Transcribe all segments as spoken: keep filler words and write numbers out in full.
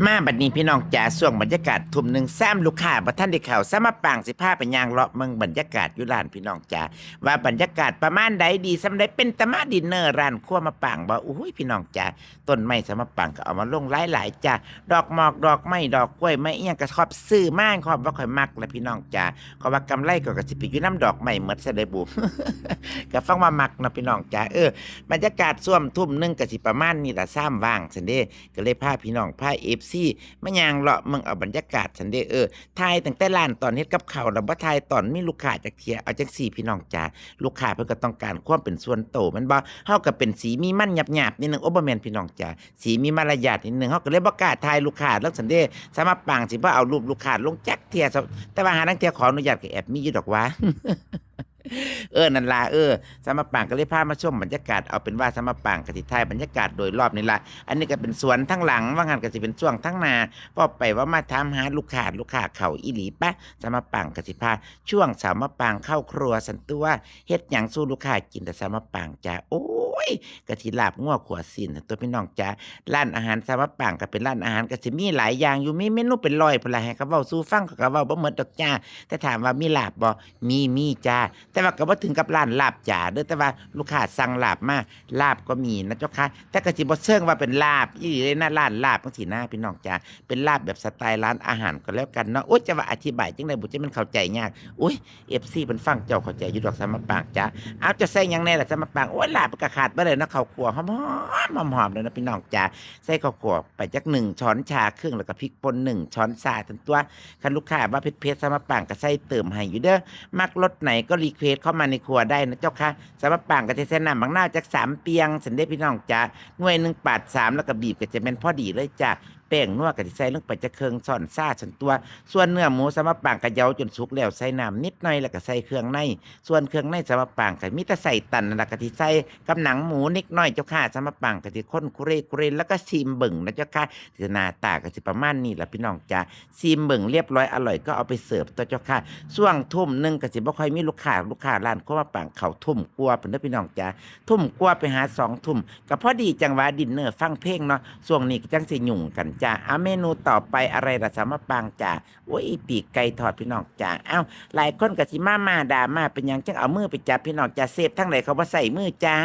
มาบัดนี้พี่น้องจ๋า ช่วงบรรยากาศทุ่มหนึ่งซ้ำ ลูกค้าบ่ทันได้เข้า สาวมะปางสิพาไปย่างเลาะเมืองบรรยากาศอยู่ร้านพี่น้องจ๋า ว่าบรรยากาศประมาณใด ดีส่ำใด เป็นตามาดินเนอร์ร้านครัวมะปางบ่ อุ้ยพี่น้องจ๋า ต้นไม้สาวมะปางก็เอามาลงหลายๆจ้า ดอกหมอกดอกไม้ดอกกล้วยไม้อิหยังก็ครอบซื้อมาครอบว่าข่อยมักแหละพี่น้องจ๋า เขาว่ากำไรก็ก็สิไปอยู่นำดอกไม้หมดซะเด้อบุ ก็ฟังว่ามักเนาะพี่น้องจ๋า เออ บรรยากาศช่วงทุ่มหนึ่งก็สิประมาณนี้ล่ะ ซ้ำว่างซั้นเด้ ก็เลยพาพี่น้องพาเอฟซีมาย่างเลาะเมืองเอาบรรยากาศซั้นเด้ เออ ถ่ายตั้งแต่ร้านตอนเฮ็ดกับข้าวแล้วบ่ถ่ายตอนมีลูกค้าจักเทื่อ เอาจังซี่พี่น้องจ๋า ลูกค้าเพิ่นก็ต้องการความเป็นส่วนตัวแม่นบ่ เฮาก็เป็นสีมีมันหยาบๆนิดนึง โอ้ บ่แม่นพี่น้องจ๋า สีมีมารยาทนิดนึง เฮาก็เลยบ่กล้าถ่ายลูกค้าลงซั้นเด้ สาวมะปางสิบ่เอารูปลูกค้าลงจักเทื่อ แต่ว่าหาลางเทื่อขออนุญาตก็แอบมีอยู่ดอกว่า เออ นั่นล่ะ เออ สาวมะปางก็เลยพามาชมบรรยากาศ เอาเป็นว่าสาวมะปางก็สิถ่ายบรรยากาศโดยรอบนี่ล่ะ อันนี้ก็เป็นสวนทางหลัง ว่าหั่นก็สิเป็นช่วงทางหน้า เว้าไปเว้ามาถามหาลูกค้า ลูกค้าเข้าอีหลีปะ สาวมะปางก็สิพา ช่วงสาวมะปางเข้าครัวซั้นตั่ว เฮ็ดหยังสู่ลูกค้ากินแต่สาวมะปางจ๋า โอ้ย ก็สิลาบงัวขั่วซี้นซั้นตั่วพี่น้องจ๋า ร้านอาหารสาวมะปางก็เป็นร้านอาหารก็สิมีหลายอย่างอยู่ มีเมนูเป็นร้อยพุ้นล่ะ ให้เขาเว้าสู่ฟัง เขาก็เว้าบ่หมดดอกจ้า แต่ถามว่ามีลาบบ่ มี มีจ้า แต่ว่าก็บ่ถึงกับร้านลาบจ๋าเด้อ แต่ว่าลูกค้าสั่งลาบมา ลาบก็มีนะเจ้าค่ะ แต่ก็สิบ่เชิงว่าเป็นลาบอีหลีเลยนะ ร้านลาบจังซี้นะพี่น้องจ๋า เป็นลาบแบบสไตล์ร้านอาหารก็แล้วกันเนาะ โอ๊ย จะว่าอธิบายจังใดบุ จะแม่นเข้าใจยาก โอ๊ย เอฟซี เพิ่นฟังเจ้าเข้าใจอยู่ดอกสาวมะปางจ๋า เอา เจ้าใส่หยังแน่ล่ะสาวมะปาง โอ๊ย ลาบมันก็ขาดบ่ได้เนาะ ข้าวคั่วหอมๆ หอมๆ เลยนะพี่น้องจ๋า ใส่ข้าวคั่วไปจักหนึ่งช้อนชาครึ่ง แล้วก็พริกป่นหนึ่งช้อนชาซั้นตั่ว คันลูกค้าว่าเผ็ดๆ สาวมะปางก็ใส่เติมให้อยู่เด้อ มักรสไหนก็รีเควสเข้ามาในครัวได้นะเจ้าค่ะ สาวมะปางก็จะใส่น้ำบักนาวจักสามเปียงซั้นเด้พี่น้องจ๋า หน่วยหนึ่งปาดสาม แล้วก็บีบก็จะแม่นพอดีเลยจ้า แป้งนัวก็สิใส่ลงไปจักครึ่งช้อนชาซั้นตั่ว ส่วนเนื้อหมูสาวมะปางก็เหยาจนสุกแล้ว ใส่น้ำนิดหน่อย แล้วก็ใส่เครื่องใน ส่วนเครื่องในสาวมะปางก็มีแต่ไส้ตันนั่นล่ะ ก็สิใส่กับหนังหมูนิดหน่อยเจ้าค่ะ สาวมะปางก็สิคนคุเรคุเร แล้วก็ชิมเบิ่งนะเจ้าค่ะ หน้าตาก็สิประมาณนี้ล่ะพี่น้องจ๋า ชิมเบิ่งเรียบร้อยอร่อยก็เอาไปเสิร์ฟตัวเจ้าค่ะ ช่วงทุ่มหนึ่งก็สิบ่ค่อยมีลูกค้า ลูกค้าร้านครัวมะปางเข้าทุ่มกว่าพุ้นเด้อพี่น้องจ๋า ทุ่มกว่าไปหาสองทุ่ม ก็พอดีจังหวะดินเนอร์ฟังเพลงเนาะ ช่วงนี้ก็จังสิยุ่งกันจ้า เอาเมนูต่อไปอะไรล่ะสาวมะปางจ๋า โอ้ย ปีกไก่ทอดพี่น้องจ๋า เอ้า หลายคนก็สิมา มาด่ามา เป็นหยังจังเอามือไปจับพี่น้องจ๋า เชฟทางใดเขาบ่ใส่มือจ้า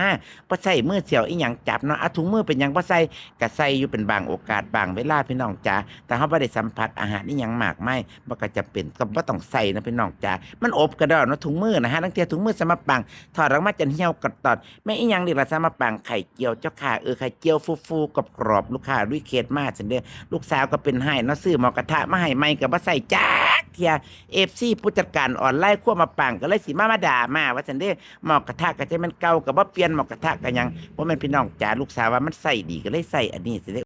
บ่ใส่มือเสียวอีหยังจับเนาะ เอาถุงมือเป็นหยังบ่ใส่ ก็ใส่อยู่เป็นบางโอกาสบางเวลาพี่น้องจ๋า แต่เฮาบ่ได้สัมผัสอาหารอีหยังมากมาย บ่ก็จำเป็นก็บ่ต้องใส่นะพี่น้องจ๋า มันอบกระดอนเนาะ ถุงมือนะฮะ ลางเทื่อถุงมือสาวมะปาง ถอดออกมาจนเหี่ยวกระตอด แม่นอีหยังนี่ล่ะสาวมะปาง ไข่เจียวเจ้าค่ะ เออ ไข่เจียวฟูๆกรอบๆ ลูกค้ารีเควสมาซั้นเด้อ ลูกสาวก็เป็นไห้เนาะ ซื้อหม้อกระทะมาให้ใหม่ก็บ่ใส่จักเทื่อ เอฟซี ผู้จัดการออนไลน์ครัวมะปางก็เลยสิมา มาด่ามาว่าซั้นเด้ หม้อกระทะก็จะแม่นเก่าก็บ่เปลี่ยน หม้อกระทะก็หยัง บ่แม่นพี่น้องจ๋า ลูกสาวว่ามันใส่ดีก็เลยใส่อันนี้ซั้นเด้